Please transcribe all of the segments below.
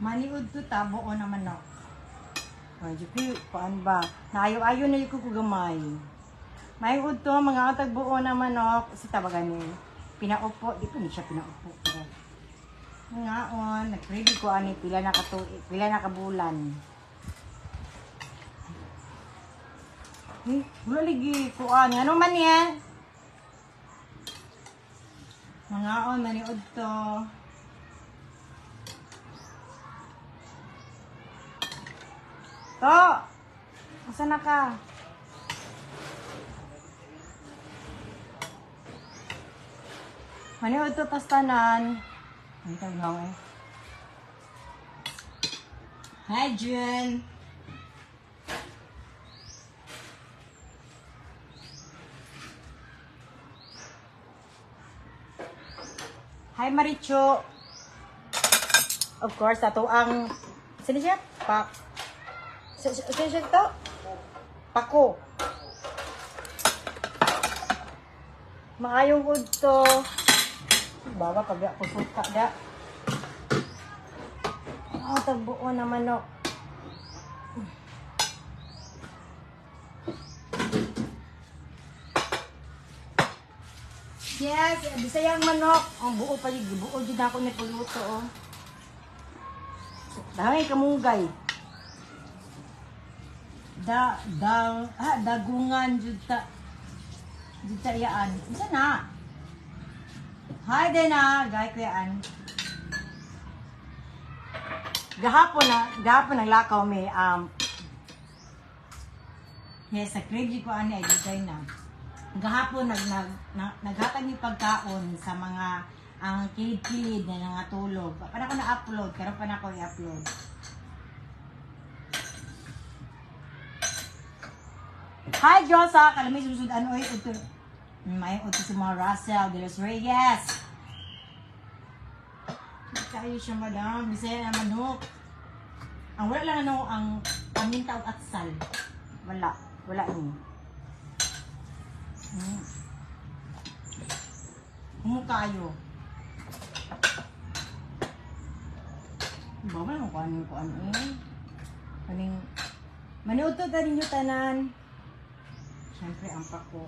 Maniud to tabo o na manok. Ay, di paan ba? Naayo-ayo na yung kukugamay. May udto, mga tagbuo na manok. Sa tawagan ni pinaupo. Di pa ni siya pinaupo. Pero, ngaon, nag-ready ko ani pila na katuig, pila na kabulan. Eh, wala lagi kuan. Ano man yan? Mga on, maniud to. To! Asa na ka? Maniud to tas tanan. Ay, tawag eh. Hi, Jun. Hi, Maricho. Of course, ato ang... Sino siya? Pak. Sino siya to? Pako. Maayong udto. Baba, pag ako suka da. Ah, tagbuo na manok. Yes, bisayang manok. Ang buo pa yun. Buo din ako ni puluto, oh. Dami kamugay. Da, da, ah, dagungan jud ta. Jud ta iyaan. Isa na. Hi Dena, gay ko yaan. Gahapon naglakaw mi yes, sa crave ko ani ay dugay na. Gahapon nag, nag, na, naghatag ni pagkaon sa mga ang kilid-kilid na nangatulog. Pa na ko na-upload, karon pa na ko i-upload. Hi Josa, kalami susud ano oy udto. May udto si mga Russell de los Reyes. Kayo siya madam, bisaya na manok. Ang wala lang ano ang paminta ug atsal. Wala, wala ni. Humo kayo. Bawal mo kung ano kung ano eh. Kaning maniudto ta ninyo tanan. Siyempre ang pako.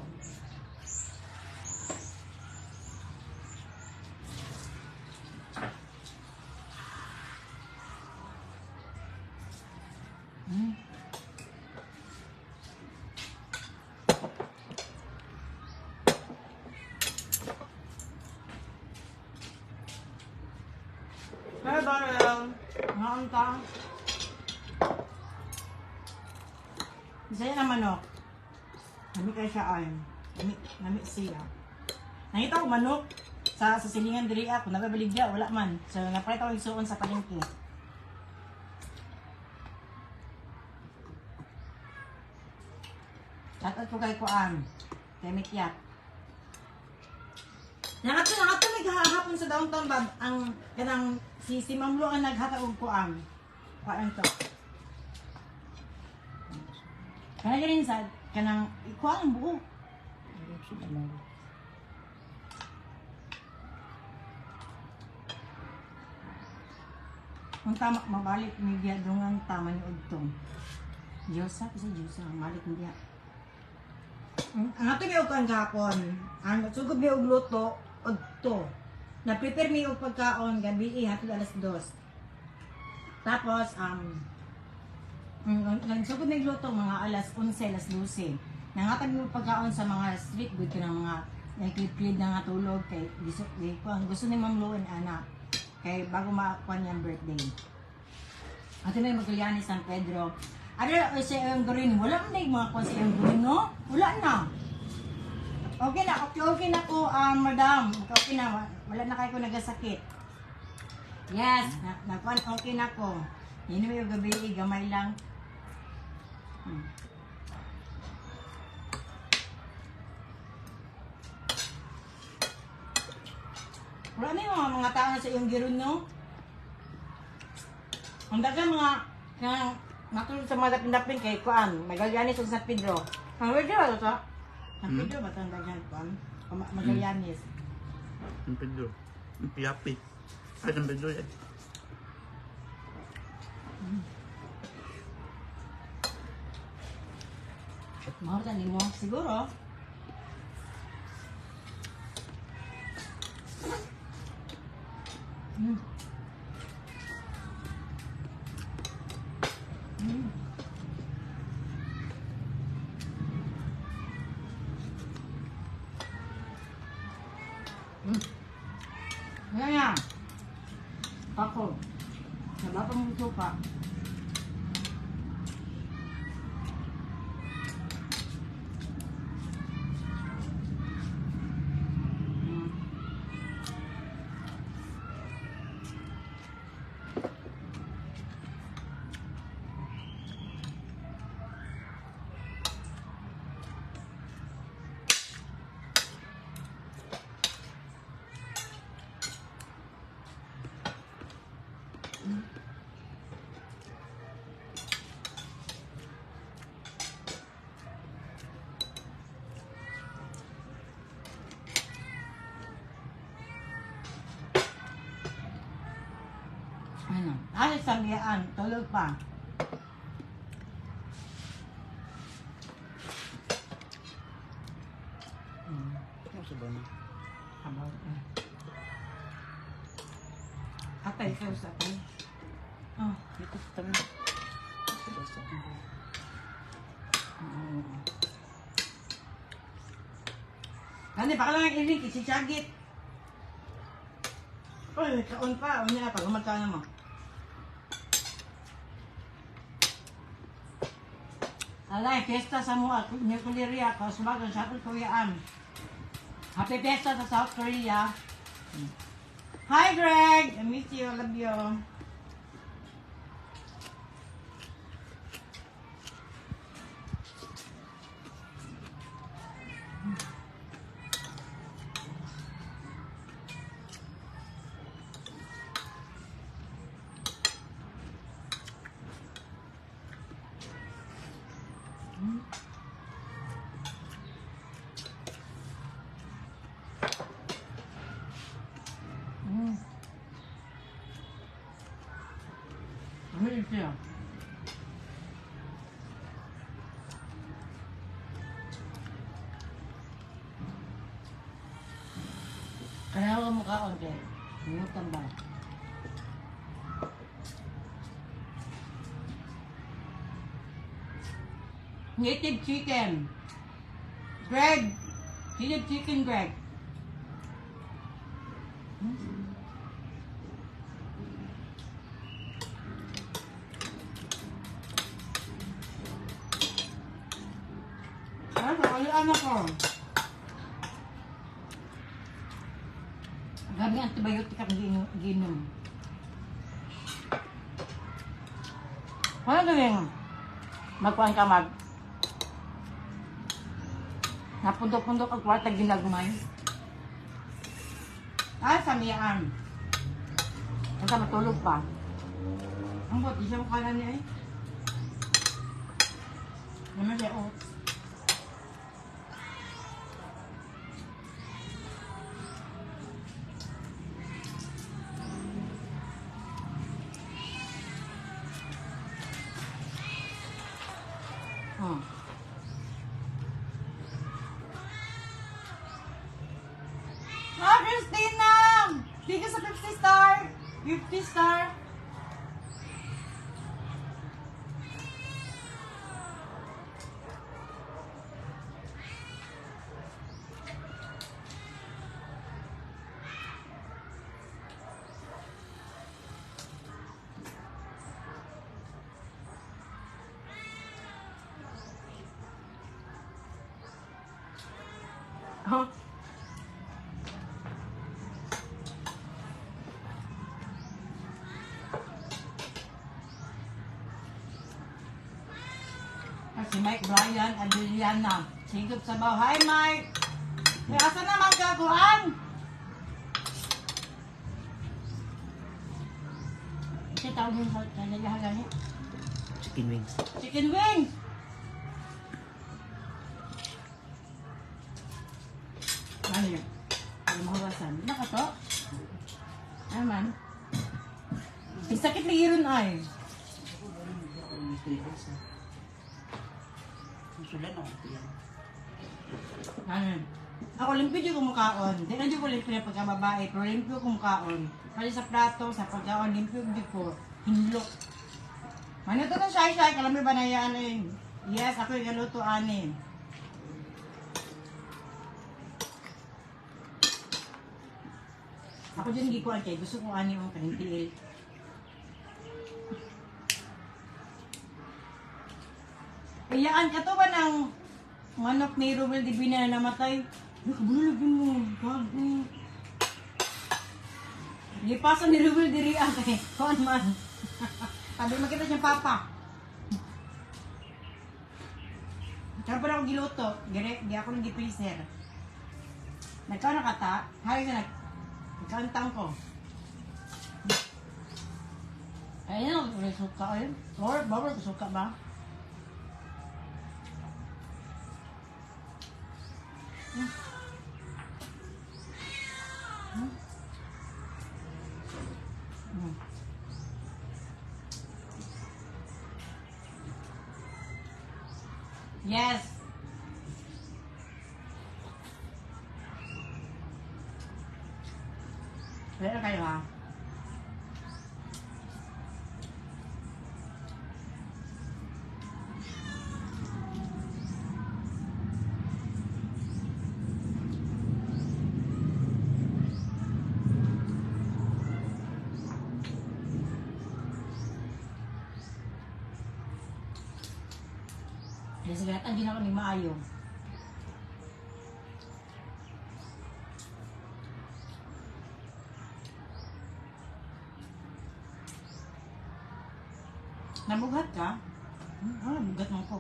Hi, Barrel. Ngaon ka? Bisaya na manok. Nami kay siya ay. Nami, nami siya. Nakita ko manok sa silingan diri ako nababaligya wala man. So napalit ako igsuon sa palengke. Shoutout po kay Kuan. Kay Mikyat. Nangato naghahapon sa downtown bab ang kanang si Ma'am Lu ang naghatag og kuan. Kuan to. Kanang rin sa kanang kuan ang buo. Kung tama mabalik ni biya dungan tama ni udto. Diyosa kasi Diyosa malik ni biya. Ang ato mi og kuan gahapon. Ang sugod mi og luto udto. Na-prepare mi og pagkaon gabi eh, hapit alas 2. Tapos nagsugod mi og luto mga alas 11, alas 12. Nangatag mi og pagkaon sa mga street good kanang mga nagklid na nga tulog kay gusto, di, kuan, gusto ni Ma'am Luen ana kay bago makuan niyang birthday. Ato may Magallanes San Pedro. Ano sa iyong green? Wala man na yung mga kuan sa iyong green, no? Wala na. Okay na, okay na ko, madam. Okay na, wala na kayo ko nagasakit. Yes, na, nakuan, okay na ko. Yun yung gabi, eh, gamay lang. Wala na yung mga tao na sa iyong giron, no? Ang daghang mga na matulog sa mga dapin-dapin kay kuan, Magallanes ug San Pedro. Ang Pedro ba to? San Pedro ba tong daghan kuan? O Magallanes. San Pedro. Ang Piapi. Ay, San Pedro yan. Mahurtan nimo siguro. Yan yan. Ako. Nabapa mong suka. Ano? Ay, samyaan. Tulog pa. Ano sa ba na? Abaw. Atay, ikaw sa atay. Oh. Dito sa tabi. Dito sa Gani, baka lang ang ilig, isisyagit. Uy, kaon pa. Unya pa, gumatana na mo. Alay, fiesta sa mua, New Korea, Kosmagon, South Korean. Happy fiesta sa South Korea. Hi, Greg! I miss you. I love you. Ano yun siya? Kaya ako mukha konti. Minutan ba? Native chicken. Greg! Native chicken, Greg. Ano, ano, ano ko? Gabi antibiotic ang ginom. Ano gawin? Magkuhan ka mag... Napundok-pundok ang kwarta ginagmay. Ah, samiyaan. Basta matulog pa. Ang buti siya mukha na niya eh. Naman siya, oh. Oh. Ah, Christina! Thank you sa 50 star! 50 star! Huh? Ah, si Mike Bryan Adriana. Sigop sa baw. Hi, Mike! Eh, asa naman ka, kuan? Ito tawag yung sa kanya gani. Chicken wings. Chicken wings! Ano yun? Ano mahuwasan? Naka to? Ano man? Ay, sakit na iron ay. Sula na ako yan. Ano? Ako limpyo jud ko mukaon. Di na jud ko limpyo na pagkababae, pero limpyo ko mukaon. Kasi sa plato, sa pagkaon, limpyo jud ko. Hinlok. Manuto na siya, siya. Kalami ba na yan eh? Yes, ako yung galuto, ani. Ako dyan gikuan kay gusto ko ani ang kaning tiil. Iyaan ka to ba ng manok ni Ruel Divina na namatay? Ay, kabulo lagi mo. Gago. Lipasan ni Ruel diri ang kay kuan man. Sabi makita siyang papa. Pero pa ako giluto. Gire, di ako nang gipreser. Nagkaon na kata, hari na nagkantang ko. Ayun, may suka ayun. Or, bawal ko suka ba? Mm. Yes. Wala kayo ha? Kasi lahat ang ginawa ni maayo. Nabugat ka? Ah, nabugat mo ko.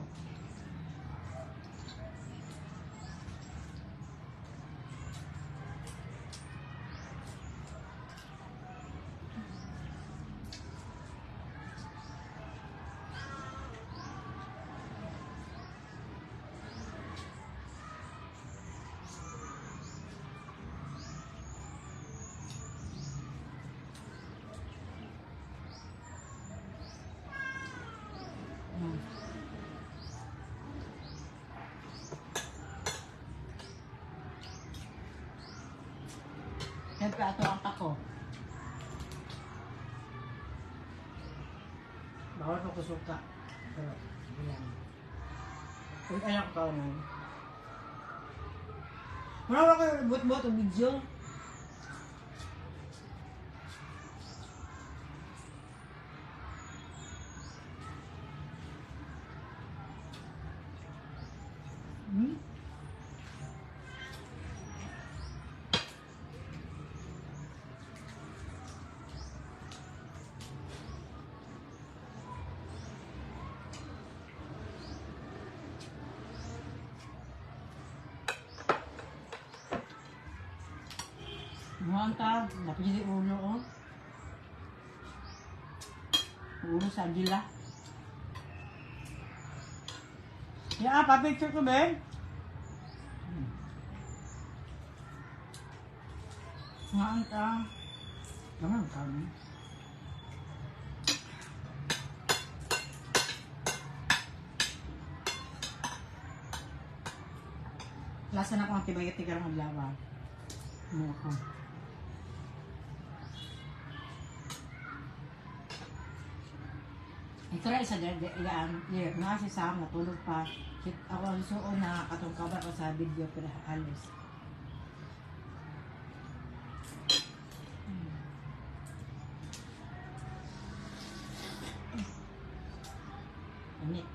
Siyempre, ato ang tako. Bawal ko kusuka. Pero, sige lang. Uy, anak ko nun. Wala ko buot-buot o video. Hmm? Mga ta, napili ulo oh. Ulo sa agila. Yeah, pa-picture ko, Ben. Nga ang ta. Naman kami. Lasa na akong antibiotic karong adlaw. Ano ako? Ito ra isa dyan, ilaan, yeah, nga si Sam, natulog pa. Kit, ako ang suon na katong cover ko sa video, pero halos. Init.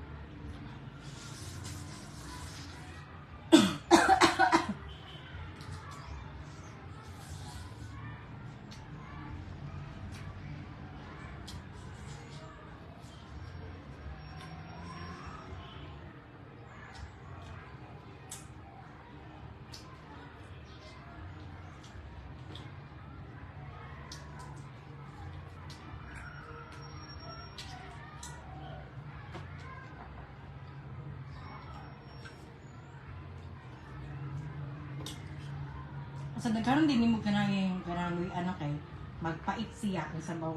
Sa daghanon din nimo kanang kanang ano kay magpait siya kung sabaw.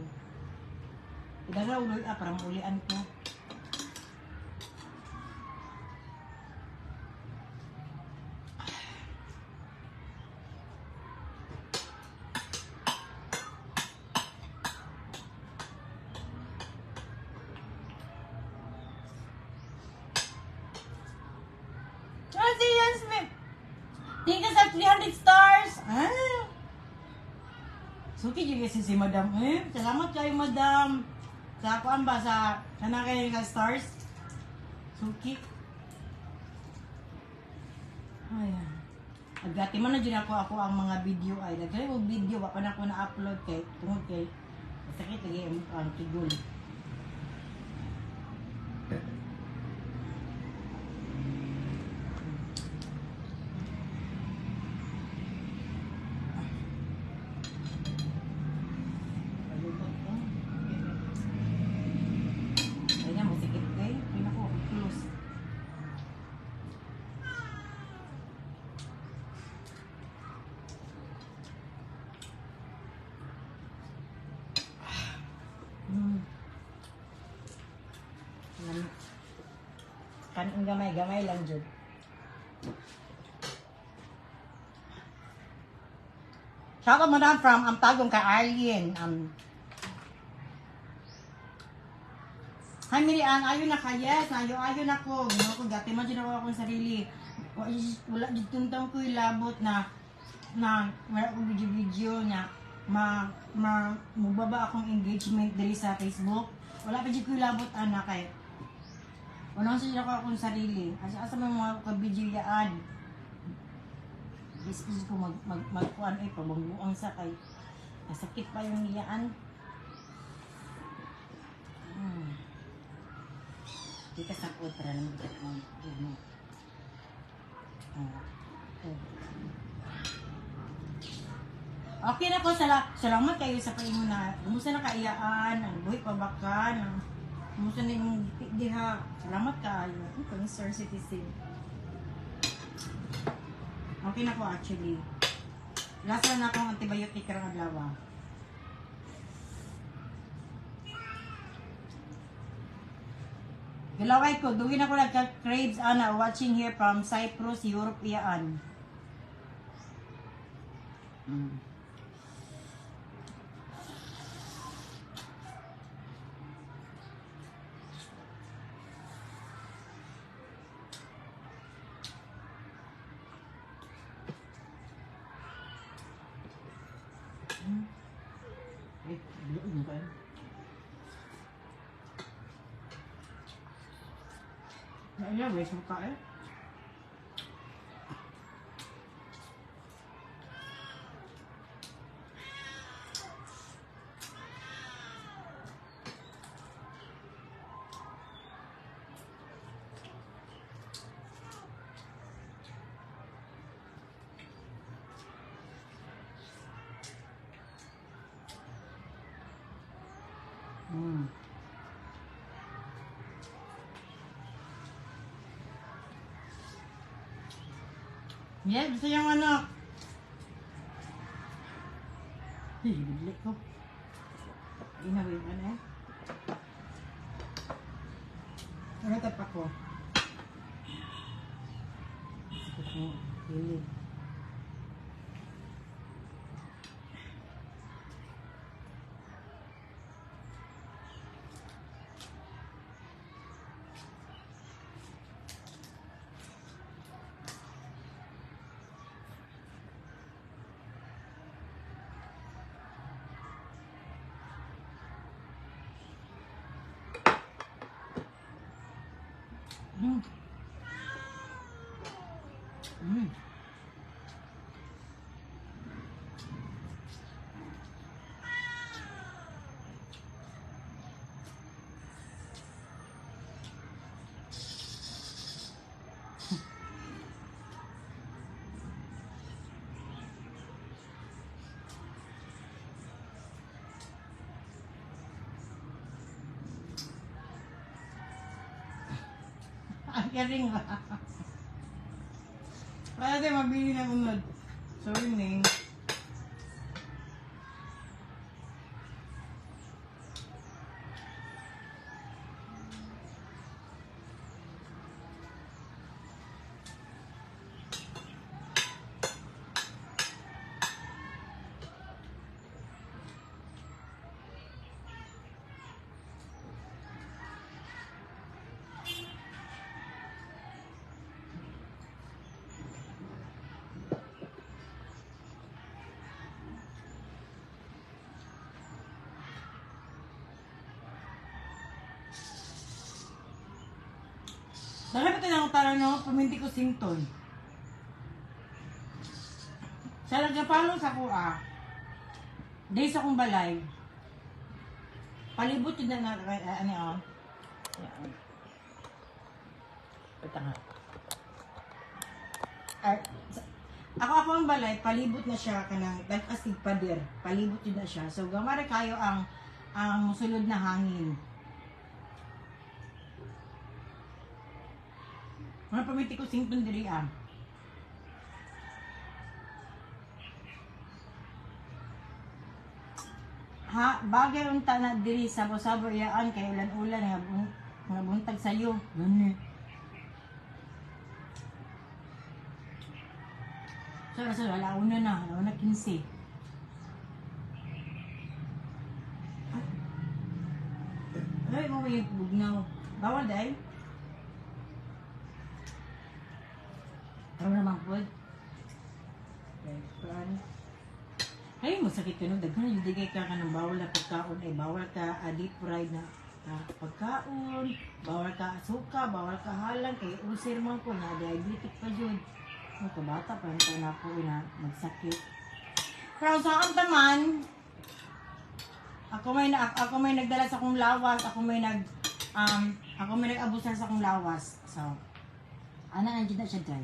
Idala uloy ah para maulian ko. 300 stars. Ah. Suki jud kasi si Madam. Eh, salamat kayo, Madam. Sa kuan ba sa kana kay ka stars? Suki. Ay. Agati man na dyan ako ako ang mga video ay nagkaya og video wa pa na ako na-upload kay tungod kay masakit lagi ang tigol. Palubot ko. Ay na, masikip kay. Ay nako, close. Lami. Kanin gamay, gamay lang jud. Shout out, Madam, from Amtagong kay Arlene. Hi Mirian, ayo na ka, yes, ayo ayo na ko. Ginoo ko gati man jud ako akong sarili. Wala wala jud tuntong ko labot na na wala ko video video na ma ma mubaba akong engagement diri sa Facebook. Wala pa jud ko labot ana kay wala sa jud ako akong sarili. Asa asa man mga ka video yaan. Bis ko mag mag magkuan ay pabangguang sa kay nasakit pa yung iyaan. Di ka sakot para naman kita ang ano. Ah, oh. Okay na ko, salamat kayo sa paingon na kumusta na kaiyaan, ang buhi pa ba ka, ang kumusta na imong diha. Salamat kaayo. Ang concern citizen. Okay na ko actually. Last na akong antibiotic karong adlaw. Gilaway ko, dugi na ko nagka-craves ana watching here from Cyprus, Europe iyaan. Eh, biluin mo kayo. Ayan, may suka eh. Yes, gusto niyang anak. Ay, bigli ko. Inawin ka na eh. Ano tapak ko? Sakit mo. Gilid. Ang galing ba? Para tayo mabili na unod. Sorry, Ning. Dahil ito ng tara no, paminti ko sington. Sa nagapalo sa kuha, day sa kong balay, palibot yun na na, ano oh. Yan. Ito nga. Ay, ako ako ang balay, palibot na siya kanang dagkastig pader, palibot yun na siya. So gamara kayo ang musulod na hangin. Mga pamiti ko sington diri ah. Ha, bagay unta na diri sabo-sabo iyaan kay ulan-ulan nga nga buntag sayo. Gani. So, so alauna na, alauna 15. Ay, mo may bugnaw. Bawal dahil. Karon naman po. Plan. Ay, masakit ka no. Daghan yung digay ka ka ng bawal na pagkaon. Ay, bawal ka deep fried na pagkaon. Bawal ka suka, bawal ka halang. Kay ulcer man ko na diabetic pa yun. Ang kabata pa rin na ako na magsakit. Pero sa akong taman, ako may nagdala sa akong lawas, ako may nag-abusar sa akong lawas. So, ana nandiyan na siya dry.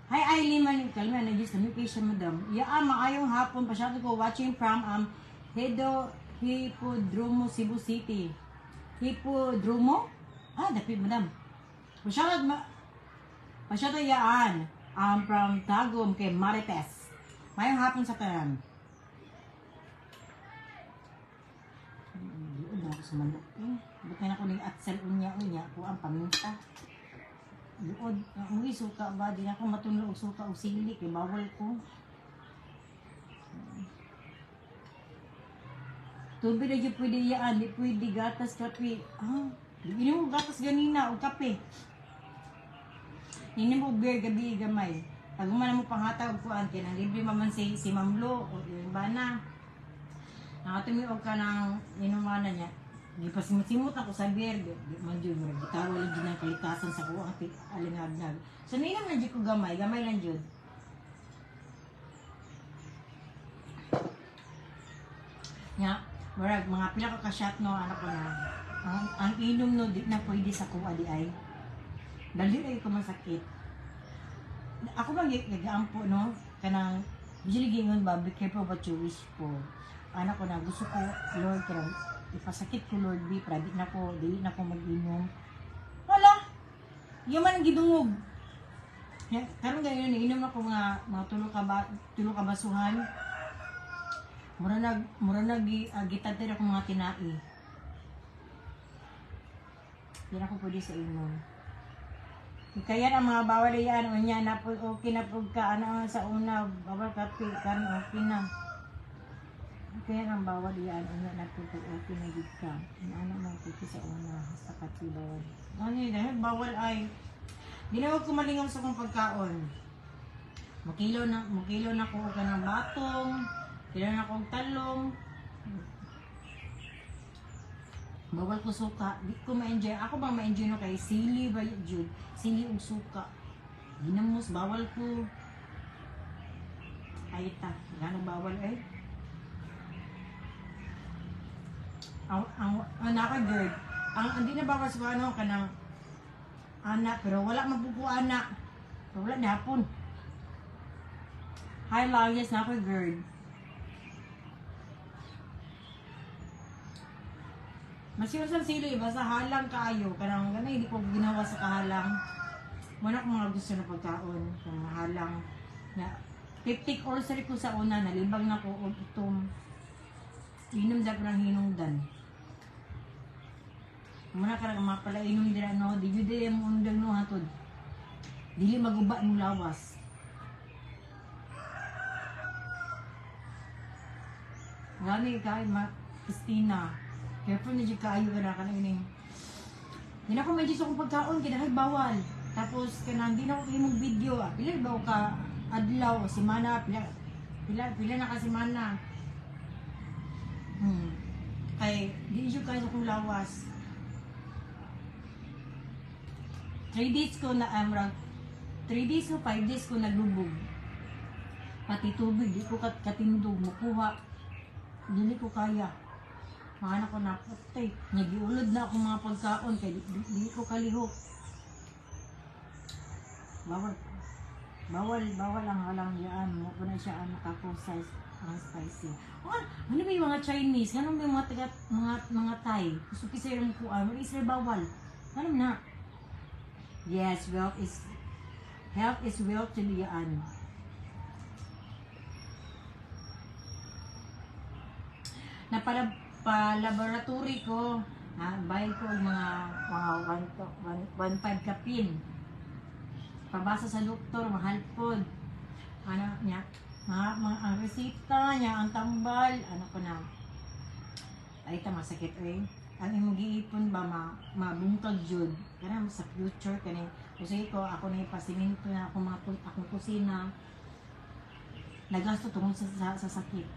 Hi Eileen, man kalma na just kami patient madam. Yeah, maayong hapon pasyado ko watching from Hedo Hippodromo, Cebu City. Hippodromo? Ah, dapit madam. Pasyado ma pasyado yaan from Tagum kay Marites. Maayong hapon sa tanan. Liod na ako sa manok. Eh, bukan ako ning atsal unya-unya ko ang paminta. Luod, ang uy, suka ba? Di na ako matulog og suka og sili, kay bawal ko. Tubig na dyan pwede iyaan, di pwede gatas, kape. Ah, di mo gatas ganina og kape. Nini mo beer gabi gamay. Pag umana mo panghatag og kuan kay nang libre man si Ma'am Lo o yung bana. Nakatumi og ka ng inumanan niya. Gipasimot-simot ako sa beer, di man jud murag gitaro lang jud ang kalikasan sa kuang alingagnag. So niinom lang jud ko gamay, gamay lang jud. Nya, murag mga pila ka ka-shot no anak ko na. Ang inom no di na pwede sa kuha di ay. Dali ay ko masakit. Ako bang nagaampo no kanang usually gingon ba, be careful what you wish for. Anak ko na gusto ko Lord kanang ipasakit ko Lord be para di na ko dili na ko mag-inom. Wala. Yung man ang gidungog. Ya, karon ganyan inom ako mga tulo ka basuhan. Mura nag gitadter ako mga tinai. Di na ako pwede sa inom. Kaya ang mga bawal yan, unya na po, okay na po ka, ano sa una, bawal kape, karon okay na. Kaya ang bawal yan, unya na po, pag okay na gid ka. Ano man po sa una, sa kape bawal. Ano yun, dahil bawal ay, di na ko kumalingaw sa kong pagkaon. Mukilo na ko ka ng batong, kilo na ko og talong. Bawal ko suka, di ko ma-enjoy. Ako bang ma-enjoy no kay sili ba jud? Sili ug suka. Ginamos bawal ko. Ay ta, gano bawal eh. Ang naka-gird. Ang di na bawal sa ano kanang ana pero wala mabuko ana. Pero wala na hapon. Hi lang, yes na ako gird. Masiyon sa sili, basta halang kaayo. Kanang ganay, hindi ko ginawa sa kahalang. Muna ko mga gusto na pagkaon. Kung halang. Na, peptic ulcer ko sa una, nalibang na ko og itom. Inom da ko ng hinungdan. Muna ka lang mapala inom dira no, di jud mo undang no hatod. Dili maguba ng lawas. Gani kay ma Christina. Careful na jud kaayo ka na kanang ining. Di na ako medyo sa akong pagkaon kay dahil bawal. Tapos kanang di na ako himong video. Ah. Pila ba ka adlaw o semana pila pila pila na ka semana. Kay di jud kaayo sa akong lawas. 3 days ko na, 3 days o 5 days ko naglubog. Pati tubig, di ko katindog, mukuha. Dili ko kaya. Mga anak ko na, patay. Nagiulod na ako mga pagkaon, kay di ko kalihok. Bawal. Bawal, bawal ang halang yaan. Mo ko na siya ang makakusay ang spicy. Oh, ano ba yung mga Chinese? Ano ba yung mga taga, mga Thai? Gusto kasi yung kuan, wala sila bawal. Ano na? Yes, wealth is health is wealth to yaan. Napala pa laboratory ko, ha, bayad ko og mga 1.5 ka pin. Pabasa sa doktor, mahal pod. Ano niya, mga ang resita niya, ang tambal, ano ko na. Ay, tama sakit eh. Ang imong giipon ba mabungkag jud. Kana sa future kani. Kasi ko ako na ipasiminto na ako mga akong kusina. Nagasto tungod sa sakit.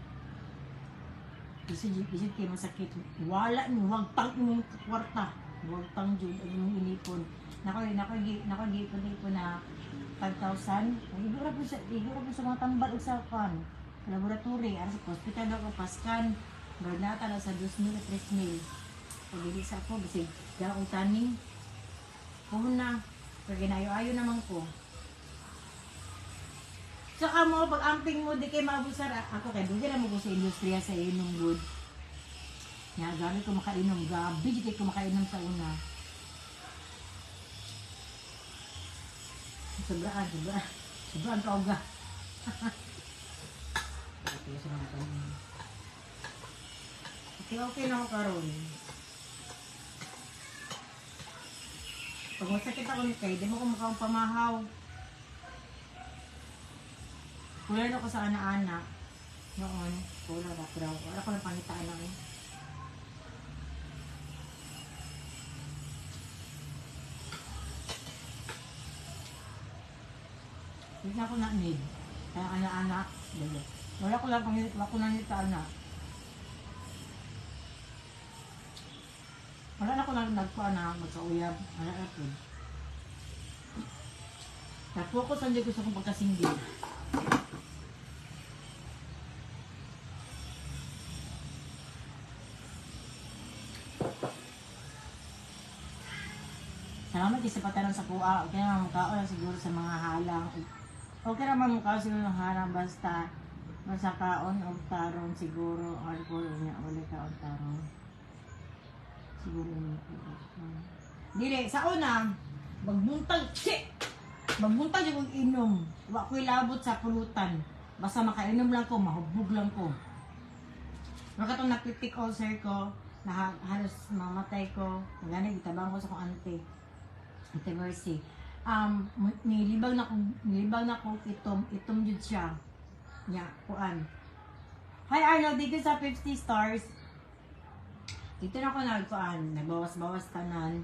Isod kay masakit. Wala ni wag tang imong kwarta. Wag tang jud ang imong inipon. Nako nako gi nako giipon ipon na 5,000. Igora po sa mga tambal ug sa kan. Laboratory ara sa hospital ako paskan. Murag nata na sa 2,000 o 3,000. Pag dili sa ako bisig dala akong taning. Una, pero ginayo-ayo naman ko. Saka mo, pag amping mo, di kay maabusar. Ako kay dugay na mo ko sa industriya sa inom good. Nga, gabi ko makainom. Gabi, di kay ko makainom sa una. Sobraan, sobraan. Sobraan ka uga. Okay, okay na ako karon. Pag masakit ako ni kay, di mo ko mukhang pamahaw. Kulang ako sa ana-ana. Noon, kulang ako raw. Wala ko ng pangitaan na eh. Hindi na ako na-need. Kaya ana-ana. Wala ko lang pangit, wala ko na nita ana. Wala na ko lang nagkuha na magkauyab. Wala na po. Na-focus ang ko sa akong pagkasinggit. Salamat sa patalang sa kuha. Okay naman mukha lang siguro sa mga halang. Okay naman mukha siguro ng halang basta basta kaon o taron siguro. Alcohol niya wala kaon taron. Siguro niya. Dili, sa una, magbuntag, shit! Magbuntag yung inom. Wa ko'y labot sa pulutan. Basta makainom lang ko, mahubog lang ko. Pero katong na-peptic ulcer ko, na halos mamatay ko, gani gitabang ko sa akong ante. Ante Mercy. Nilibang na ko itom, itom jud siya. Nya, kuan. Hi Arnold, thank you sa 50 stars. Dito na ako nagkuan, nagbawas-bawas tanan.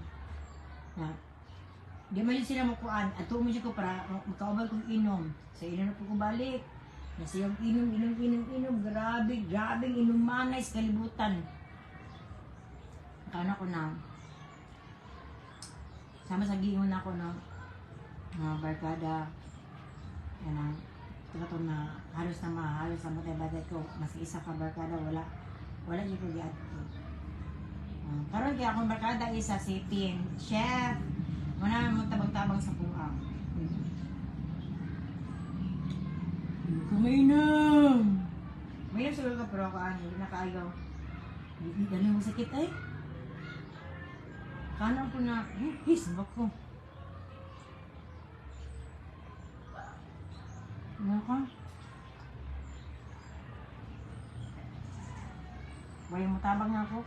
Na, di man yun sila makuan. Ato mo ko para makaubal kong inom. Sa inom na po ko balik. Nasiyang inom, inom, inom, inom. Grabe, grabe inumanay sa kalibutan. Kano ko na. Sama sa giingon ako no. Mga barkada. Yan ang ito na halos na mahalos sa matay-batay ko. Mas isa ka barkada, wala. Wala yung ko giadto. Karon kaya akong barkada isa si Tin. Chef! Muna mo tabang-tabang sa kuha. Kumainom! Mainom siguro ka pero ako ano, hindi na kaayo. Hindi ganun mo sakit eh. Kanan ko na, eh, his, bako. Ano ka? Wala mo tabang na ako.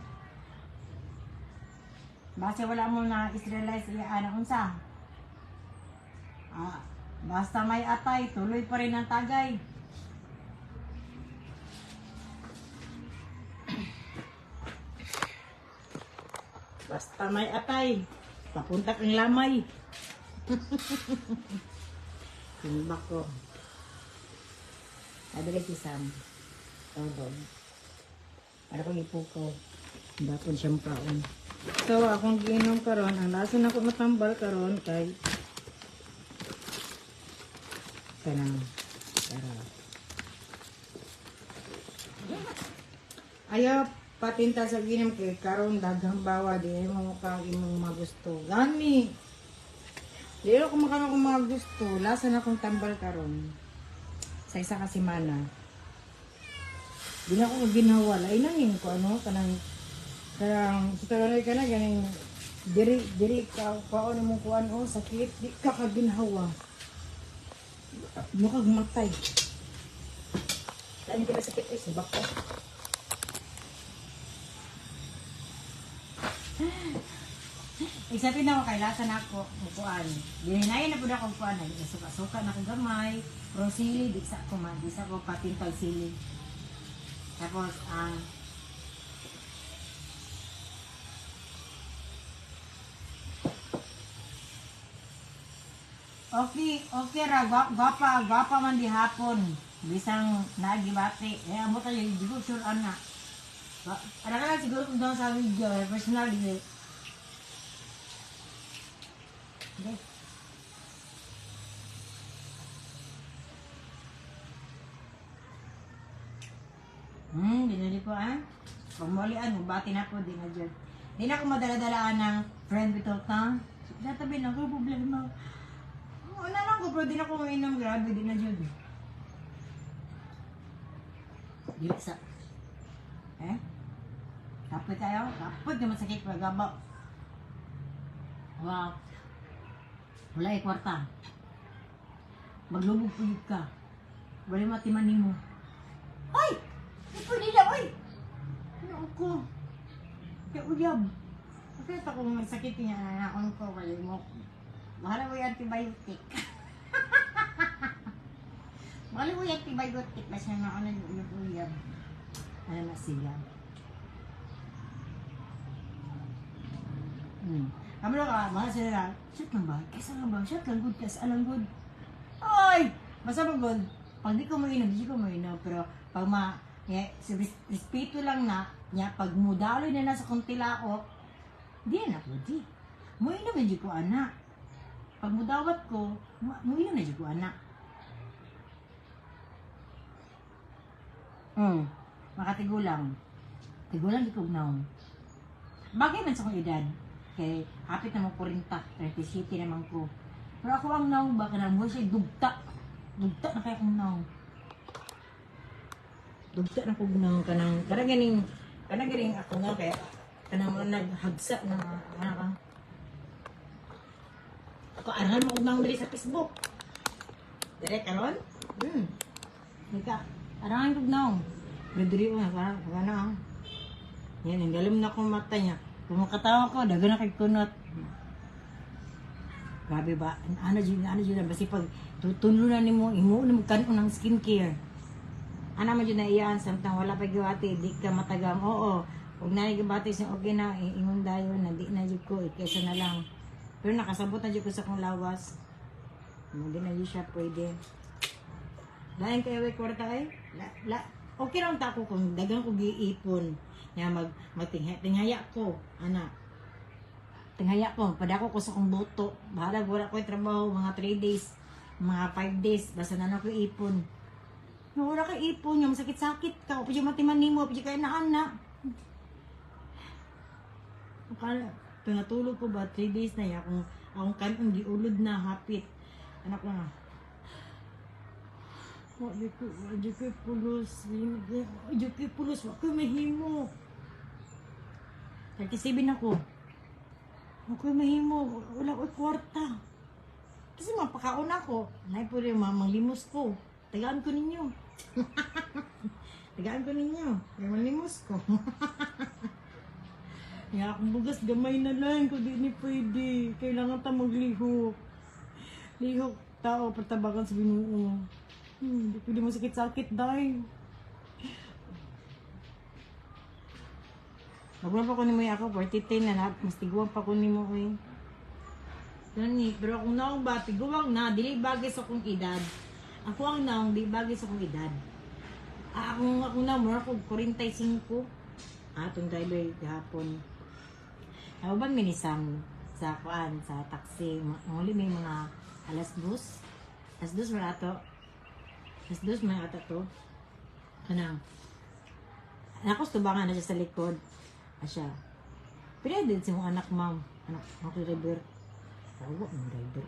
Basta wala mo na Israelize iya ana unsa. Ah, basta may atay, tuloy pa rin ang tagay. Basta may atay, papunta kang lamay. Timbak ko. Sabi si Sam. Tawag. Para kong ipukaw. Dapon siyang kaon. So, akong giinom karon, ang lasa na ko matambal karon kay kanang tara. Ayaw patinta sa ginom kay karon daghang bawa di ay mo mukha imong magusto. Gani. Di ako makano kung mga gusto. Lasa na akong tambal karon. Sa isa ka semana. Di na ako ginawa. Ay nangin ko ano kanang kanang sa talanay ka na ganing diri diri ka kaon mo kuan o sakit di ka kaginhawa. Mukag matay. Saan ka sakit ay subak ko. Isapin na ako kay lasa na ako kuan. Dininayan na pud ako kuan ay suka-suka na ko gamay. Pero sili di sa ko man, di sa ko patintag sili. Tapos ang okay, okay ra, gwapa, gwapa man di hapon. Bisang nagibati. Eh, amo tayo, di ko sure ana. Ana ka lang siguro kung doon sa video, eh, personal, di. Okay. Binili ko ah. Pag bati na po, di na dyan. Di na ako madala-dalaan ng friend without na. Sa tabi lang ko, problema. Wala lang ko, pero di na ako mainom. Grabe, di na dyan. Di sa... Eh? Kapit tayo? Kapit naman sakit pagaba. Wow. Wala eh, kwarta. Maglubog puyog ka. Wala matiman nimo. Ay! Di pwede na, oy! Ano ko? Kaya uyab. Bakit ako may sakit niya, anakon ko, kaya mo. Mahal mo yung antibiotic. Mahal mo yung antibiotic, basta na ako nag-uyab. Ano na sila? Kamo ka, mahal sila na, shot lang ba? Kesa lang ba? Shot lang good, kesa lang good. Ay! Basta mo good. Pag di ko mainom, di ko mainom. Pero pag ma, yeah, respeto lang na, niya, pag mudaloy na nasa kuntila ko, di na pwede. Muinom na ko anak. Pag mudawat ko, muinom na ko anak. Makatigulang. Tigulang di ko naong. Bagay man sa akong edad. Kay hapit na mo 40, 37 naman ko. Pero ako ang naong ba kanang mo siya dugta. Dugta na kaya akong naong. Dugta na kog naong kanang kanang ganing ako nga kaya kanang mga naghagsa na ano ka. Ako arahan mo og naong diri sa Facebook. Dire karon? Ika, arahan kog naong. Pero diri ko nga parang ano. Yan, ang galim na akong mata niya. Kung makatawa ko, daga na kay kunot. Grabe ba? Ano dyan, basta pag tutulo na nimo, imo na magkanon ng skincare. Ana man dyan na iyaan, samtang wala pa giwati, di ka matagam. Oo, huwag na gibati sa okay na, ingon dayon na di na jud ko, kaysa na lang. Pero nakasabot na jud ko sa kong lawas. Hindi na jud siya pwede. Lain kayo ay kwarta ay? Okay lang ta ko kung dagang ko giipon. Nga magtinghaya ko, ana. Tinghaya ko, padako ko sa kong boto. Bahala wala ko trabaho, mga 3 days, mga 5 days, basta na ko ipon. No, wala ka ipon, yung sakit-sakit ka, pwede matiman nimo, pwede kaya na ana. Akala, natulog ko ba, 3 days na ya, kung akong kanon, giulod na, hapit. Anak ko nga. Wala ko pulos, wala ko pulos, wala ko mahimo. 37 ako. Wala ko mahimo, wala ko kwarta. Kasi mapakaon ako. Nay po rin, manglimos ko. Tagaan ko ninyo. Tagaan ko ninyo. Manglimos ko. Ya, akong bugas, gamay na lang. Kung di ni pwede. Kailangan ta maglihok. Lihok tao, pertabakan sa Ginoo. Hindi pwede mo sakit-sakit, day. Magwala pa ko nimo ako, 43 na, mas tiguang pa ko nimo eh. Gani, pero akong naong ba, tiguang na, dili bagay sa akong edad. Ako ang naong, di bagay sa akong edad. Akong naong, mura ko 45. Atong driver gahapon. Nauban mi ni Sam sa kuan sa taxi. Muli may mga alas 2. Alas 2 man ato. Alas 2 man ato to. Kanang ako tubangan na siya sa likod. Asya. Pero din si mong anak, ma'am. Anak, ako driver. Tawa mo driver.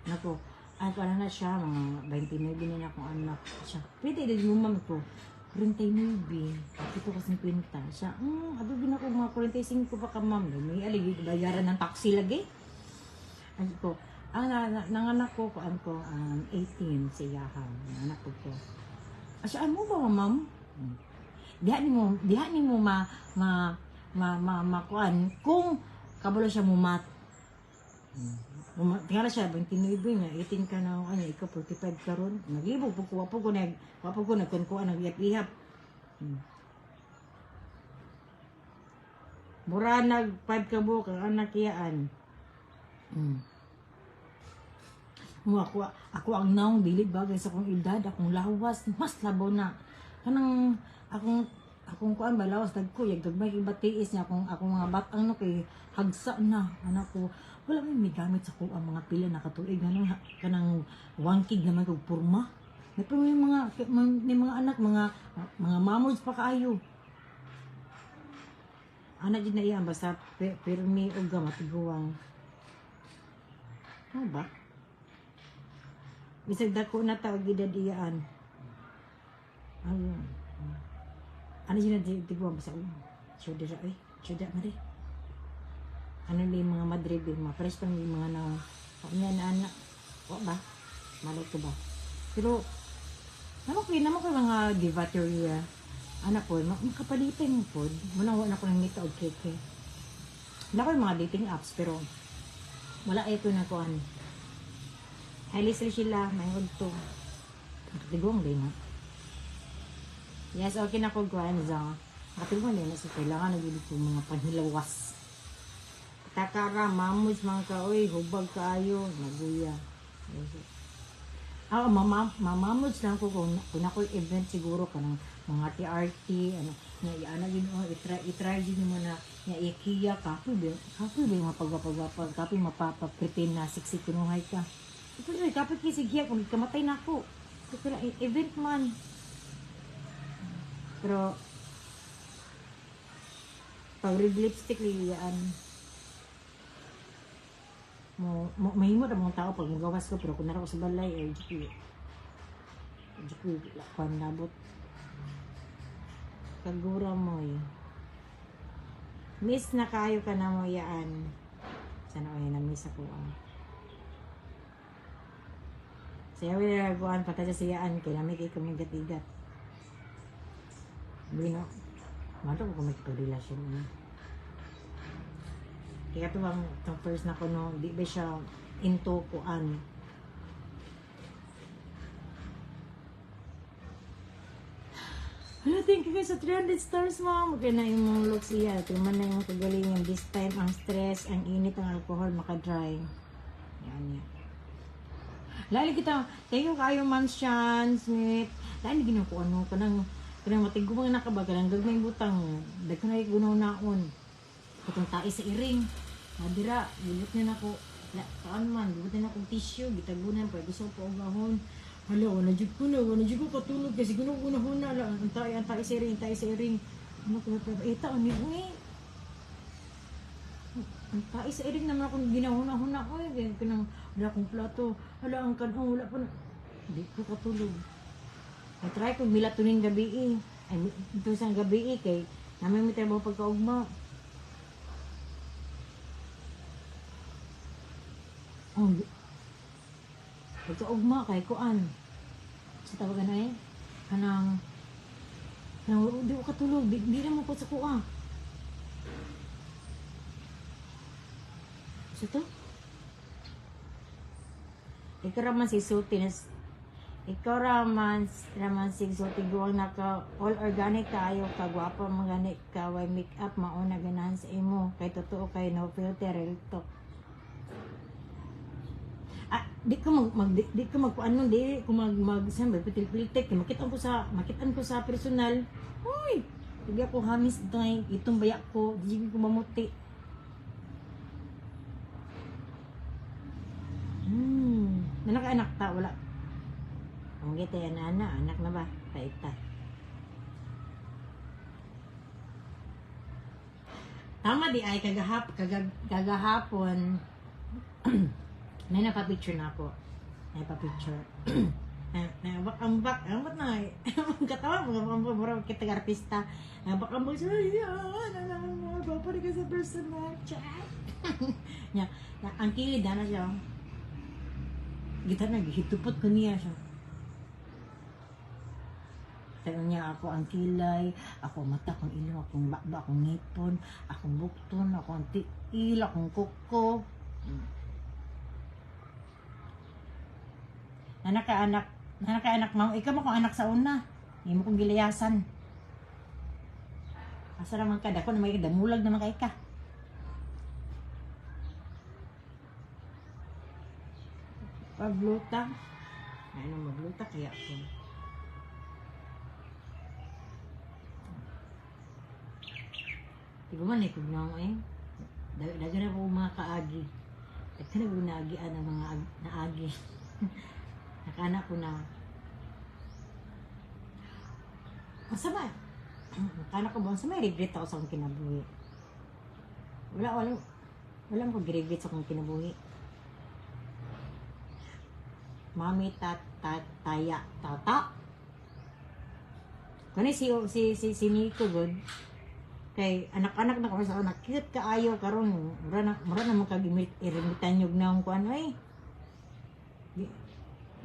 Nako, ay ano na siya, mga 29 na akong anak. Siya, pwede din mo, ma'am ko. 49. Ito kasi 50. Siya, abi din ako mga 45 pa ka, ma'am. May aligi, bayaran ng taxi lagi. Ay ko, ang nanganak ko, kuan ko, 18 si Yahang. Nanganak ko ko. Asya, mo ba, ma'am? Diha ni mo ma ma ma ma, ma kuan kung kabalo siya mumat. Tingala siya, 29 nga, 18 ka na, ano, ikaw 45 karon. Naglibog po ko, wapo ko nagkunkuan, nag-ihap. Mura nag 5 ka buok ang anak iyaan. Mo ako ang naong dili bagay sa akong edad, akong lawas mas labaw na. Kanang akong akong kuan ba lawas dagko yag gagmay kay batiis niya akong akong mga batang no kay hagsa na anak ko. Wala may migamit sa ko ang mga pila na katuig ganang kanang wangkig naman kog porma. May pa may mga anak mga mga mamods pa kaayo. Anak jud na iya basta pirmi og matiguang. Ano ba? Bisag dako na ta og edad iyaan. Ayun. Ano yun na tiguang basta oh. Sure dira eh. Sure dira mari. Ano na yung mga madre ba, mga fresh pa yung mga na niya na anak. O ba? Malay ko ba? Pero naman ko mga divateria. Anak ko, makapalipay mo po. Muna wala ko nang ngita og keke. Wala ko yung mga dating apps pero wala ito na kuan. Hi, Lisa sila, may to. Nakatigong din na. Yes, okay na ko, Gwanza. Nakatigong din na. So, kailangan na dito mga panhilawas. Takara, mamus mga ka, oy, hubag kaayo, naguya. Yes. Ah, mamamuds lang ko kung ako'y event siguro kanang mga TRT, ano, nga iana yun, oh, itry yun mo na, nga ikiya, kapoy ba yung mapagwapagwapa, kapoy mapapapretend na sexy kunuhay ka. Ito rin, kapoy kay kung kamatay na ako. Ito lang, event man. Pero, pag red lipstick, liyaan, mo, mo mahimo ra mga tao pag magawas ko pero kung nara ko sa balay ay di ko kuan nabot kagura mo eh. Miss na kayo ka na mo yaan. Sana ay na miss ako ah. Sayaw na kuan patay sa siyaan kay nami kay kami gat-igat. Bino. Mato ko makipagrelasyon eh. Kaya ito bang itong first na ko no, di ba siya into kuan. Hello, thank you guys sa 300 stars, ma'am. Okay na yung mga looks iya. Tuman na yung kagalingan. This time, ang stress, ang init, ang alcohol, makadry. Yan yan. Lali kita, thank you kayo, Ma'am Sean Smith. Lali ginawa ko ano, kanang, kanang matigumang nakabaga, kanang gagmay butang. Dagko na gunaw naon. Katong tae sa iring. Nadira, gibot na nako. La, kaan man, gibot na nako tissue, gitagunan pa gusto ko ugahon. Hala, wala jud ko na, wala jud ko katulog kasi gusto ko na huna la, ang tae sa iring, ang tae sa iring. Ano ko pa eta ani uy. Ang tae sa iring naman akong ginahuna-huna ko eh. Kaya kanang wala akong plato. Hala, ang kanong wala pa na. Di ko katulog. Na-try ko melatonin gabi eh. Ay, ito sa gabi eh, kay namin may trabaho pagkaugma. Oh, pagkaugma kay kuan. Sa tawag ano eh? Kanang kanang di ko katulog, di na mo ko sa kuha. Sa to? Ikaw raman si Suti na ikaw raman si Suti guwang naka all organic kaayo ka gwapa mga gani ka way make up mauna ganahan sa imo kay totoo kay no filter, real talk. Ah, di ko mag ano, di ko mag mag saan ba pitil-piltek makitaan ko sa personal. Uy, hindi ako hamis dai itong bayak ko, di ko mamuti. Nana ka anak ta, wala. Ang gitay ana anak na ba? Paita. Tama di ay kagahapon may napa-picture na ako. May pa-picture. Na ambak ambak ambak na ang katawa mga ambak mura kita artista. Ambak ambak siya. Ay, na gwapo rin ka sa personal chat. Nya, na, ang kilid na siya. Gita na gihitupot ko niya siya. Pero niya ako ang kilay, ako ang mata, akong ilong, akong bakba, akong ngipon, akong bukton, akong tiil, akong kuko. Anak ka anak, anak ka anak ma'am, ikaw mo kong anak sa una. Hindi mo kong gilayasan. Asa naman ka, dako naman ka, damulag naman kay ka. Pagluta. Ano magluta kaya ko. Di ba man, ikugnaw eh. Daga na po mga kaagi. Daga na po naagian ang mga naagi. Nakaanak ko na. Ang sama. Nakaanak ko ba? Ang sama, regret ako sa akong kinabuhi. Wala, wala. Wala mo regret sa akong kinabuhi. Mami, tat, tat, taya, tata. Kani si Nico good. Kay anak-anak na ko sa anak, cute kaayo karon. Mura na mo kag ermitanyog na ang kuan ay.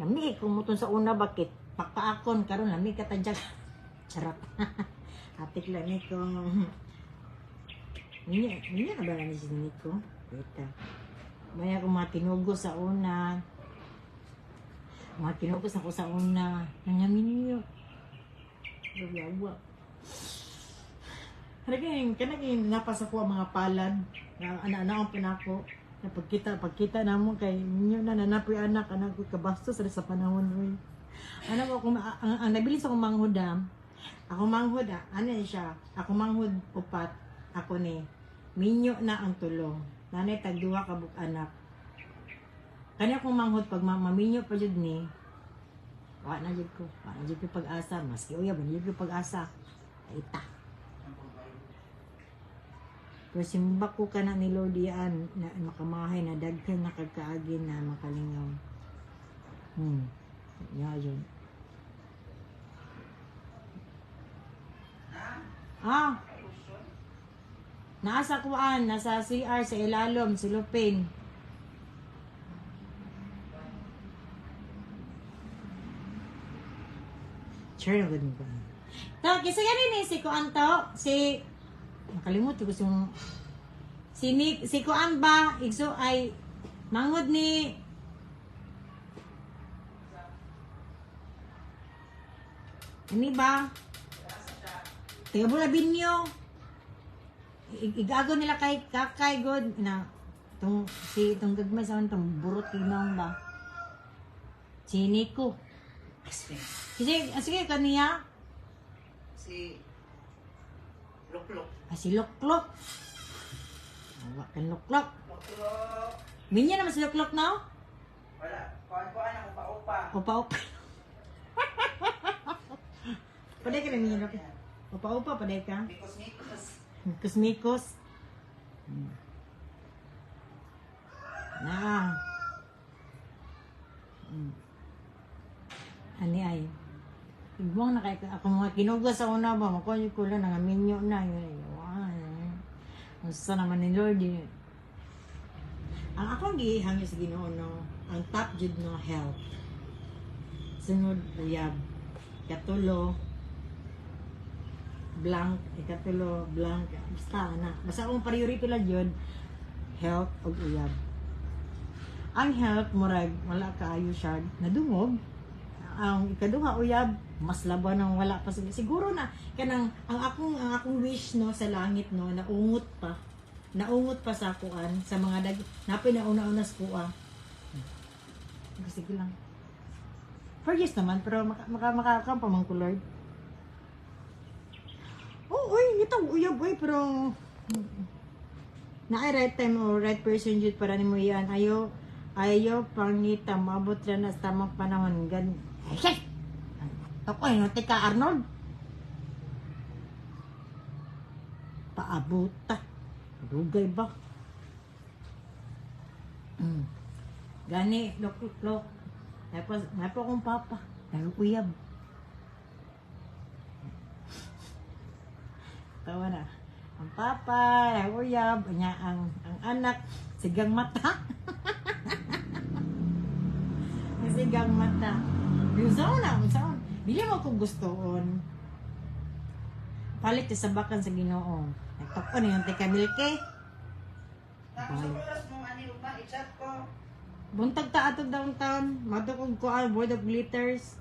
Lami kung muton sa una bakit pakaakon karon lami ka tadyak. Charot. Atik lang Nico. Niya, niya na ba ni si Nico? Wait. Maya ko mga tinugo sa una. Mga tinugos ako sa una. Nangamin niyo. Yawa. Kanaging, kanaging napasa ko ang mga palad. Na ana ang pinako. Na pagkita na mo kay ninyo na nanapoy anak anak ko kabastos sa panahon oy. Ano ko kung ang nabilis akong manghod ah. Ako manghod ah, ano siya? Ako manghod upat ako ni. Minyo na ang tulong. Nanay tagduha ka buk anak. Kani akong manghod pag maminyo pa jud ni. Wa na jud ko. Wa na jud ko pag-asa. Maski uyab, na jud ko pag-asa. Ita. Pero simbak ko ka na ni Lord yan, na makamahay na daghan na kagkaagi na makalingaw. Ya, yun. Ah! Nasa kuan, nasa CR sa ilalom, si Lupin. Sure na gud mo. To, kisa gani ni si kuan to, si nakalimot ko si Nick, si kuan ba igso ay mangod ni Ani ba? Taga Bulabinyo. Igago nila kay Kakay god na tong si tong gagmay sa tong burot kay ba. Si Nico. Sige, sige kaniya. Si Luklok. Ah, si Luklok. Awa kan Luklok. Luklok. Minya naman si Luklok no? Wala. Kuan-kuan ang upa-upa. Upa-upa. Paday ka na minya Luklok. Upa-upa, paday ka. Mikos-mikos. Mikos-mikos. Na. Ani ay. Igwang na kay ako mga kinuga sa una ba makuha ko lang nga minyo na yun. Unsa naman ni Lord eh. Ang akong gihangyo sa Ginoo no, ang top jud no health. Sunod uyab. Katulo blank, ikatulo blank. Basta ana. Basta akong priority lang yun, health ug uyab. Ang health murag wala kaayo siya nadungog. Ang ikaduha uyab mas laban ang wala pa siguro na kanang ang akong wish no sa langit no naungot pa sa kuan sa mga dag napay na una-una sa kuan. Sige lang. 4 years naman pero maka maka maka pa man ko Lord. Oh, oy, nito uyab oy pero na right time or right person jud para nimo iyan. Ayo Ayaw pangita, maabot ra na sa tamang panahon. Gan ay, shit! Ako, no, ka, Arnold. Paabuta. Dugay ba? Gani, lok, lok, lok. Tapos, may po akong papa. Nagkuyab. Tawa na. Ang papa, naguyab, niya ang anak, sigang mata. Ang sigang mata. Usaw na, usaw. Dili mo ko gustoon. Palit sa bakan sa Ginoo. Nagtakon yung tika milke. Tapos sa oras mo, ani ba, i-chat ko. Buntag ta atog downtown, madto kog kuan World of Glitters.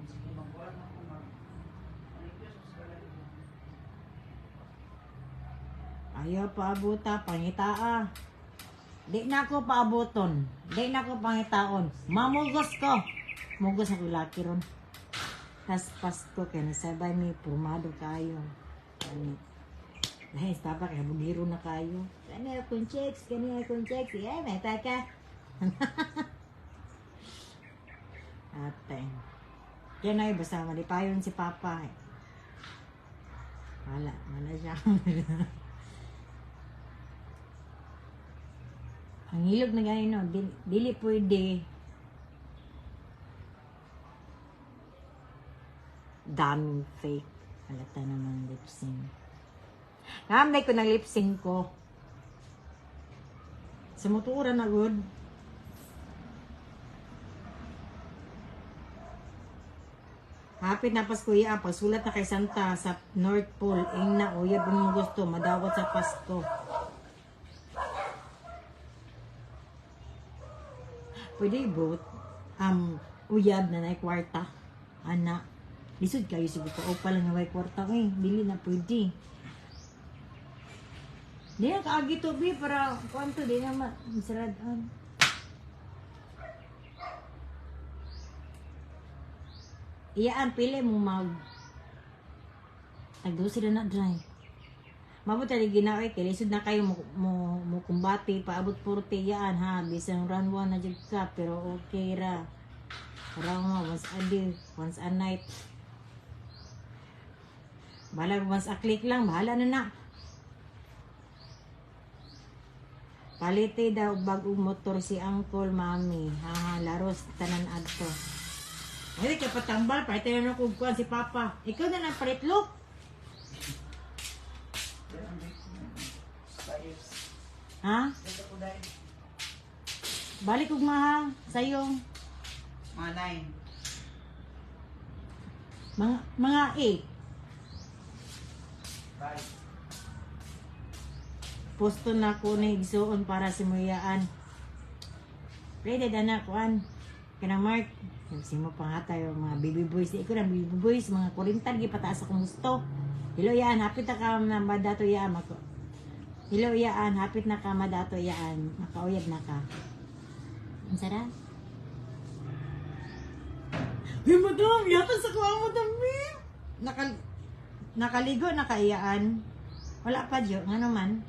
Sige, magkuhan ako mag... Ano yun, sa wala. Ayaw paabuta, pangitaa. Di na ako paabuton. Di na ako pangitaon. Mamugos ko. Mugos ako laki ron. Tas Pasko kay nasabay mi purmado kayo. Ani. Dahil tapa kay bugiro na kayo. Kani akong checks, kani akong checks. Eh, may taka. Ate. Yan ay basta malipayon si Papa. Eh. Wala, wala siya. Ang hilog na gani no, dili, dili pwede. Daming fake. Halata naman lip sync. Naamday ko ng lip sync ko. Sa motora na good. Hapit na Pasko iya, pagsulat na kay Santa sa North Pole, ing na uyab mo gusto, madawat sa Pasko. Pwede both. Uyab na na kwarta. Ana. Lisod kayo siguro pa. O pala nga may kwarta eh. Dili na pwede. Di na kaagi to bi para kwanto di na ma masarad-an. Iyaan pili mo mag Tagdusi na na dry. Mabot ali ginaoy kay lisod na kayo mo kumbate paabot 40 yaan ha, bisan run 1 na jud ka pero okay ra. Round 1 once a day, once a night. Bahala once a click lang, bahala na na. Palite daw bagong motor si Uncle Mami. Ha, laros tanan adto. Ay, kay patambal, palite na kog kuan si Papa. Ikaw na lang palit look. Sayos. Ha? Dito ko dahil. Balik og maha sayo. Mga 9. Mga 8. Bye. Posto na ko ni igsuon para si muyaan. Ready na kuan. Kanang Mark, simo pa nga tayo mga baby boys. Ikaw na baby boys, mga 40 gi pataas akong gusto. Hello yaan, hapit na ka na madato yaan mako. Hello yaan, hapit na ka madato yaan, makauyab na ka. Ang sarap. Hey, madam, yata sa kuha madam, eh. Nakaligo, nakaiyaan. Wala pa, Jo. Nga naman.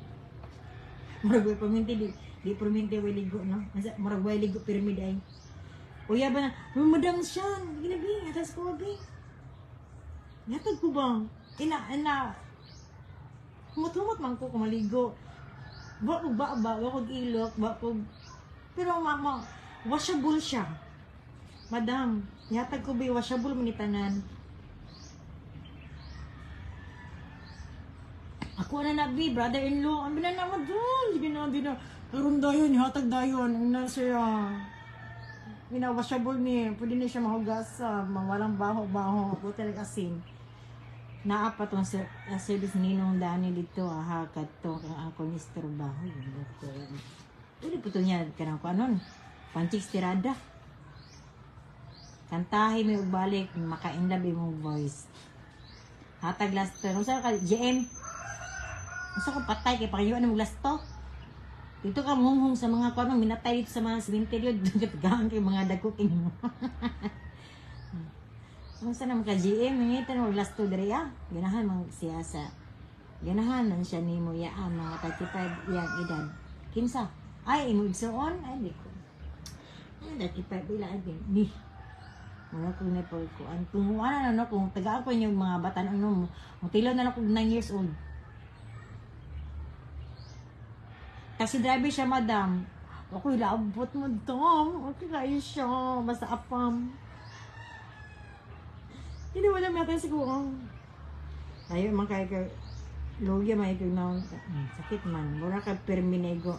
Murag way paminti, di paminti way ligo, no? Masa, murag way ligo, pyramid ay. Uya ba na, uy, madam siya, ginabi, atas ko, abi. Natag ko ba? Ina, ina, humot-humot man ko kumaligo. Wa ko ba ba, wa ko ilok, wa ko, pero mama, washable siya. Madam, yatag ko ba washable man ni tanan. Ako na na, bi, brother-in-law. Ang binan naman doon. Sige na, di na. Karoon dayon, hatag dayon. Ang na siya. Ina-washable ni. Pwede na siya mahugas sa walang baho-baho. Ako talaga asin. Naa pa tong service ni Ninong Dani dito. Aha, kadto kang ako ni Baho. Pwede po to niya kanang kuanon. Panchik tirada. Kantahi may ugbalik, makainlove imong voice. Hatag last turn. Unsa ka GM? Unsa ko patay kay pakayuan mo lasto. Dito ka muhunghong sa mga kuan minatay dito sa mga sementeryo gaan kay mga dagko king. Unsa naman ka GM mangitan mo lasto diri ah. Ganahan man siya sa ganahan man siya nimo ya mga 35 iyang edad. Kinsa? Ay, imo igsuon? Ay, di ko. Ay, 35 ila ay ni. Wala ko na po ko. Ang kung ano na no, kung tagaan ko yung mga bata ano mo, mutilo na lang ko 9 years old. Taxi driver siya, madam. Ako, ilabot mo, madam. Okay kayo siya. Basta apam. Hindi mo lang natin siguro. Tayo man kay kay lugi man kay na sakit man. Mura ka perminego.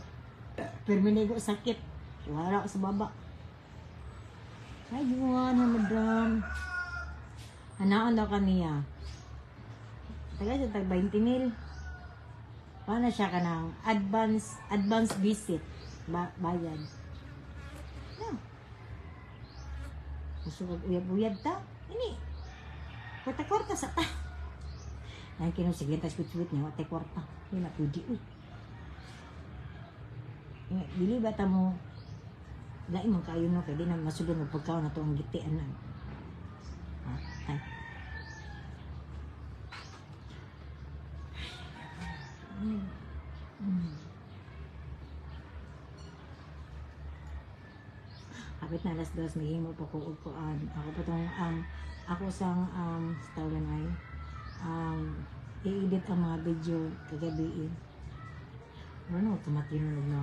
Perminego sakit. Wala ko sa baba. Ayun, ha, madam. Anaon daw kaniya. Taga siya, tag 20 mil. Paano siya ka ng advance visit ba, bayad. No. Gusto ko uyab-uyab ta. Ini. Kwarta-kwarta sa ta. Ay, kinu sige ta sweet-sweet niya, wate kwarta. Hindi na pwede uy. Eh, dili ba ta mo lain man kayo no kay di na masulod mo pagkaon na to ang giti ana. Ha? Ay. Kapit na 2:00, maghimo pa ko og kuan. Ako pa tong ako sang tawagan ay i-edit ang mga video kagabi eh. Ano, tumatinod na.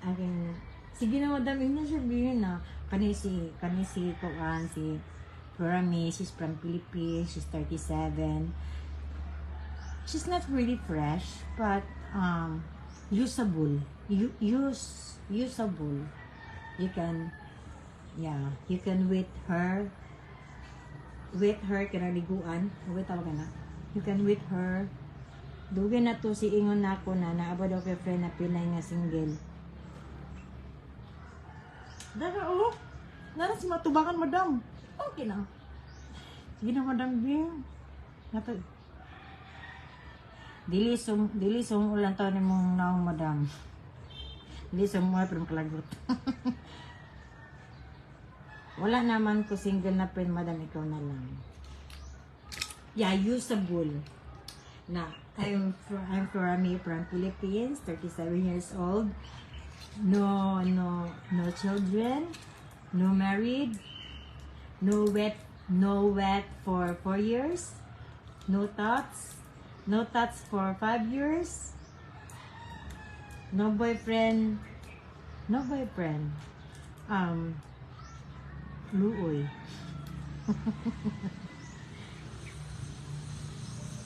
Aking, sige na madam, yun na sabihin na. Kani si, kuan, si Flora May, she's from Philippines, she's 37. She's not really fresh, but usable. Usable. You can, yeah, you can with her, kinaliguan. Wait, tawag ka na. You can with her. Dugay na to si ingon nako na naaba daw kay friend na Pinay nga single. Dara, oh. Nara si matubangan, madam. Okay lang. Sige na, madam Bing. Nato, Dili sum ulang taon nimong naong, madam. Dili sum mo pero makalagot. Wala naman ko single na friend, madam, ikaw na lang. Yeah, usable. Na, I'm from Philippines, 37 years old. No children, no married, no wet for 4 years, no thoughts, no thoughts for 5 years, no boyfriend, no boyfriend. Luoy.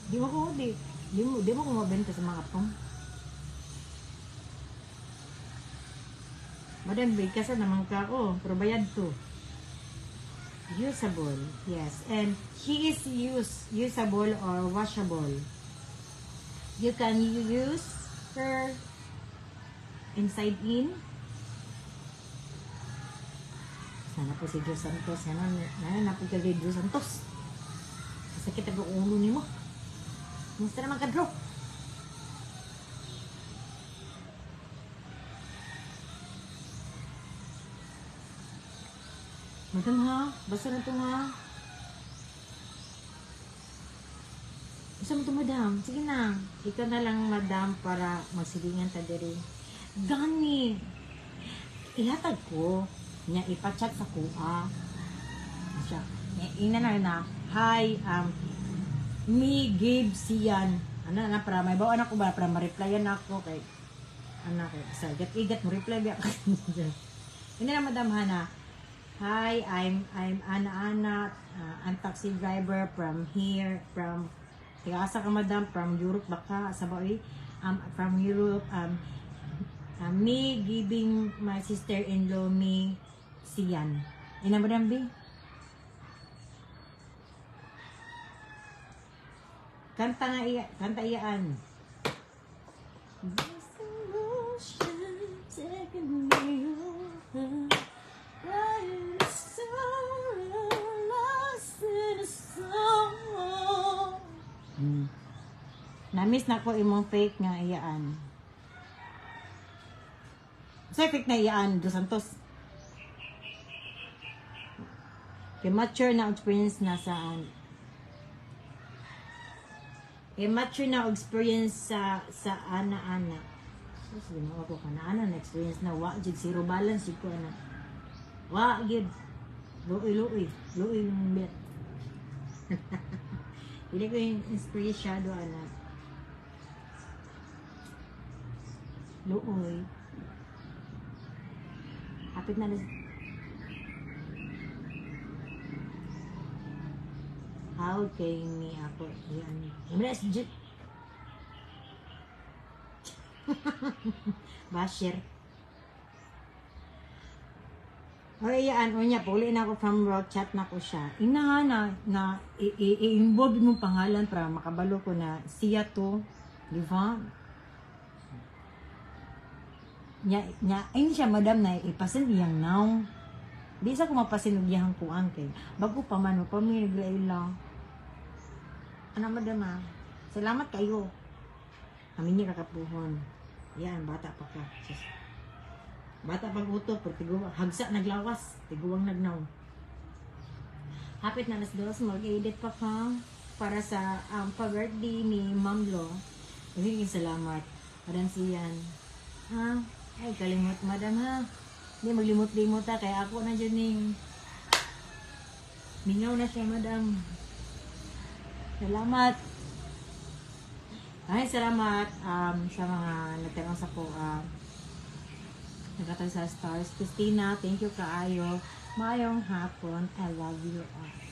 Di mo ko, di, di mo ko mabenta sa mga apong. Madam, may kasa naman ka ko, pero bayad to. Usable, yes. And she is usable or washable. You can use her inside in. Sana po si Diyos Santos. Sana, na na po kay Diyos Santos. Masakit ang ulo nimo. Musta naman ka, Drew? Madam ha, basta na to ha. Gusto mo to, madam? Sige na. Ikaw na lang, madam, para magsilingan ta diri. Gani. Ihatag ko. Niya ipachat sa kuha. Siya. Niya, ina na na. Hi, me, Gabe, Sian. Ano na, para may bawa ko ba, para ma-replyan ako kay, ano kay, sa igat igat mo reply ba. Hindi na, Madam Hana. Hi, I'm Ana Ana. I'm taxi driver from here, from taga asa ka, madam? From Europe baka sa ba oy? From Europe. Me giving my sister-in-law me Sian. Ina, madam B? Kanta nga iya, kanta iyaan. This emotion taking me over. Right sorrow, lost in a song. Namiss na ko imong fake nga iyaan. Sa fake na iyaan, Dos Santos. Kay mature na experience na saan. Kay mature na og experience sa ana-ana. Sus, Ginoo ko kana ana na experience na wa jud, zero balance jud ko ana. Wa gyud. Luoy luoy, luoy yung bet. Dili ko yung inspirasyon ana. Luoy. Hapit na. How kay ni ako yan. Muna si Jit. Basher. O iyaan, unya, puli na ako from work, chat na ko siya. Ina na, na, i-involve mong pangalan para makabalo ko na siya to, di ba? Nya, nya, ayun siya, madam, na ipasin iyang naong. Di sa ko mapasin og iyang kuang kay. Bago pa man, pa mi naglaila. Ano, madam, ha? Salamat kayo. Kami niya kakapuhon. Yan, bata pa ka. Sus. Bata pag uto, pero tiguang, hagsa naglawas, tiguang nagnaw. Hapit na 2:00, mag-edit pa ka para sa pa-birthday ni Ma'am Lo. Maraming salamat. Madam Sian. Ha? Ay, kalimot, madam, ha? Hindi, maglimot-limot ha. Kaya ako na dyan ning. Mingaw na siya, madam. Salamat. Ay, salamat sa mga nagtanong sa ko. Nagkatay sa stars. Christina, thank you kaayo. Maayong hapon. I love you all.